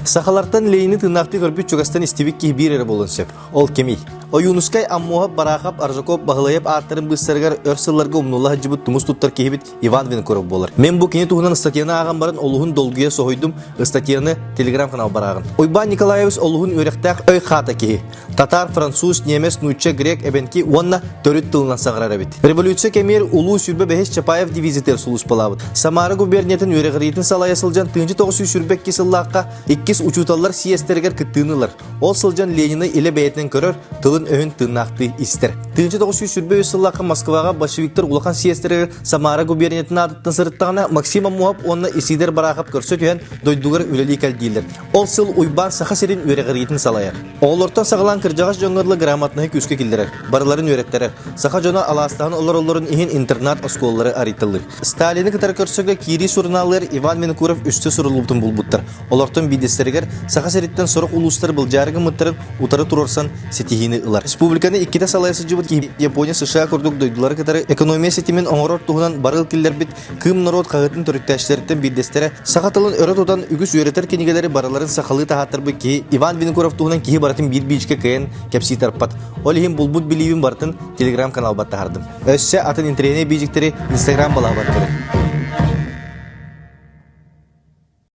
Сахалартан Ленини тыыннаахтыы көрбүт чугастан истибит киһи биир эрэ буолуон сөп. Ол кимий? Ойуунускай, Аммуоһап, Бараахап, Аржаков, Баһылайап ааттарын быыстарыгар өр сылларга умнулла сылдьыбыт тумус туттар киһибит Иван Винокуров буолар. Мин бу кини туһунан ыстатыйаны ааҕан баран олуһун долгуйа соһуйдум, ыстатыйаны телеграм-канал ааҕын. Уйбаан Николаевич олуһун үөрэхтээх өй хаата киһи. Татар, француз, немец, нуучча, грек, эбэнки уонна төрүт тылынан саҥарар эбит. Революция кэмигэр Улуу 25 Чапаев дивизиятыгар сулууспалаабыт. Самара губерниятын үөрэҕириитин салайа сылдьан 1922 сыллаахха иккис учууталлар съезтэригэр кыттыыны ылар. Ол сылдьан Ленины илэ бэйэтинэн көрөр, тылын-өһүн тыыннаахтыы истэр. 1923 сыллаахха Москваҕа большевиктар улахан съезтэригэр Самара губерниятын аатыттан сырыттаҕына Максим Аммуһап уонна Исидор Барахов көрсө түһэн дойдугар үлэлии кэлдииллэр. Ол сыл Уйбаан Саха сирин үөрэҕириитин салайар. Оҕолортон саҕалаан кырдьаҕас дьоҥҥо дылы грамотноһы күүскэ киллэрэр, барыларын үөрэттэрэр. Саха дьоно алаастаһан олороллорун иһин интернат оскуолалары арыйталыыр. Сталины кытары көрсөргө киирии сурунаалыгар Иван Винокуров үстэ суруллубутун булбуттар. Олортон биирдэстэригэр Саха сириттэн сорох улуустар былдьаары гыммыттарын утары туруорсан ситиһиини ылар. Республиканы иккитэ салайа сылдьыбыт киһи Япония, США курдук дойдулары кытары экономия ситимин оҥорор туһунан барыл киллэрбит Кыым норуот хаһыатын төрүттээччилэриттэн биирдэстэрэ, саха тылын өрө тутан үгүс үөрэтэр кинигэлэри барыларын сахалыы таһааттарбыт киһи Иван Винокуров туһунан киһи барытын биир биичкэ кыайан кэпсии тарпат. Ол иһин булбут билиибин барытын телеграм-каналбар таһаардым. Өссө атын интэриэһинэй биидьиктэри инстаграм балаһабар көрүҥ.